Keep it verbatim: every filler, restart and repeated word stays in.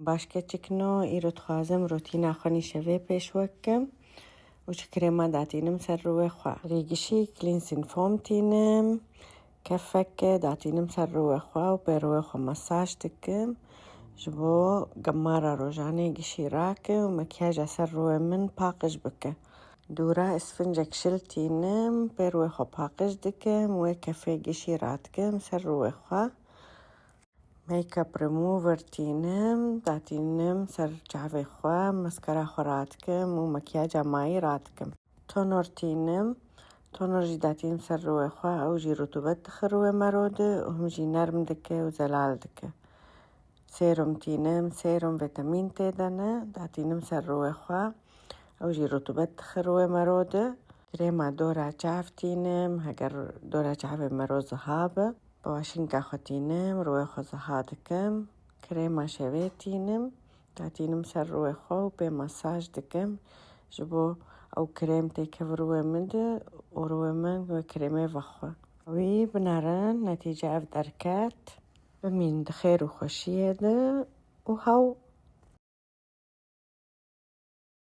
Baş keçikno, îro dixwazim rotîna xwe nîşevê pêşwe kim û çi krêma datînim ser rûyê xwe. Rêgişî cleansing foam tînim, kefeke datînim ser rûyê xwe û pê rûyê xwe masaj dikim. Ji bo gemara rojanê gişî rake û makyaja ser rûyê min paqij bike. Dûra îsfincek şil tînim, pê rûyê xwe paqij dikim, wê kefê gişî radikim ser rûyê xwe. Makeup remover tînim, datînim ser çavê xwe, maskara xwe radikim û makyaja mayî radikim. Toner tînim, toner jî datînim ser rûyê xwe, ew jî rutubet dixe rûyê mero de û him jî nerm dike û zelal dike. Serum tînim, serum vitamin tê de ne, datînim ser rûyê xwe, ew jî rutubet dixe rûyê mero de. Krêma dora çav tînim, heger dora çavê mero ziha be, bi waşînka xwe tînim, rûyê xwe ziha dikim. Krêma şevê tînim, datînim ser rûyê xwe û pê masaj dikim. Ji bo ew krêm têkeve rûyê min de û rûyê min wê krêmê vexwe. Wî binerin, netîce ev derket. Bimîn di xêr û xweşiyê de û hew